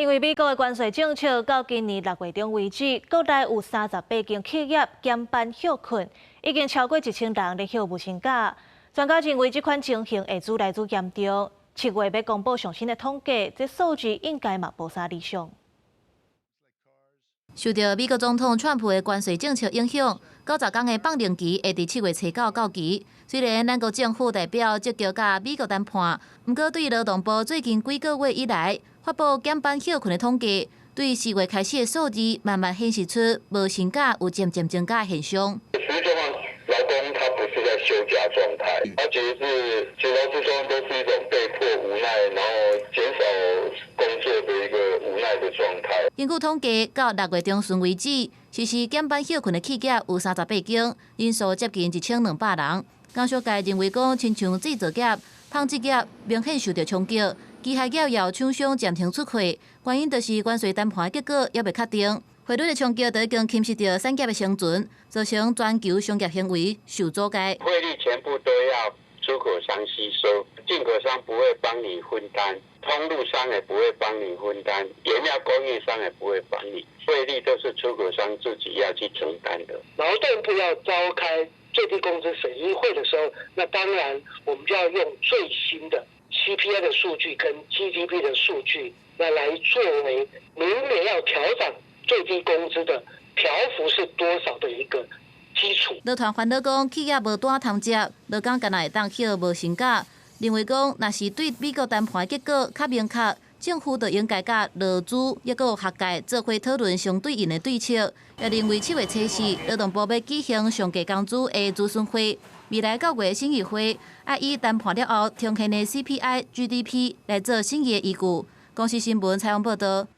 因為美國的關稅政策到今年6月中為止，國內有38間企業減班歇困，已經超過1000人咧歇無薪假。專家認為這款情形會愈來愈嚴重。7月欲公布上新的統計，這數字應該嘛無啥理想。受著美國總統川普的關稅政策影響，90工的放靈期會佇7月初九到期。雖然咱國政府代表積極佮美國談判，毋過對勞動部最近幾個月以來發布減班歇困的統計，對4月開始的數字慢慢顯示出無薪假有漸漸增加的現象。實際上，勞工他不是在休假狀態，他其實是其實勞資雙方都是一種被迫無奈，然後減少工作的一個無奈的狀態。根據統計，到6月中旬為止，實施減班歇困的企業有38間，人數接近1200人。工商界認為講，親像製造業、紡織業明顯受著衝擊，機械業也有廠商暫停出貨，原因就是關稅談判結果猶未確定。匯率的衝擊都已經侵蝕著產業的生存，造成全球商業行為受阻礙。匯率全部都要出口商吸收，進口商不會幫你分擔，通路商也不會幫你分擔，原料供應商也不會幫你，匯率都是出口商自己要去承擔的。勞動部要召開最低工資審議會的時候，那當然我們就要用最新的 CPI 的數據跟 GDP 的數據，那來作為明年要調漲最低工資的調幅是多少的一個基礎。勞團煩惱講，企業無單通接，勞工敢若會當歇無薪假。認為講，若是對美國談判結果較明確，政府就應該佮勞資抑閣有學界做伙討論相對應的對策。也認為7月初四，勞動部欲舉行上低工資的諮詢會，未來9月審議會，愛以談判了後呈現的 CPI、GDP 來做審議的依據。公視新聞採訪報導。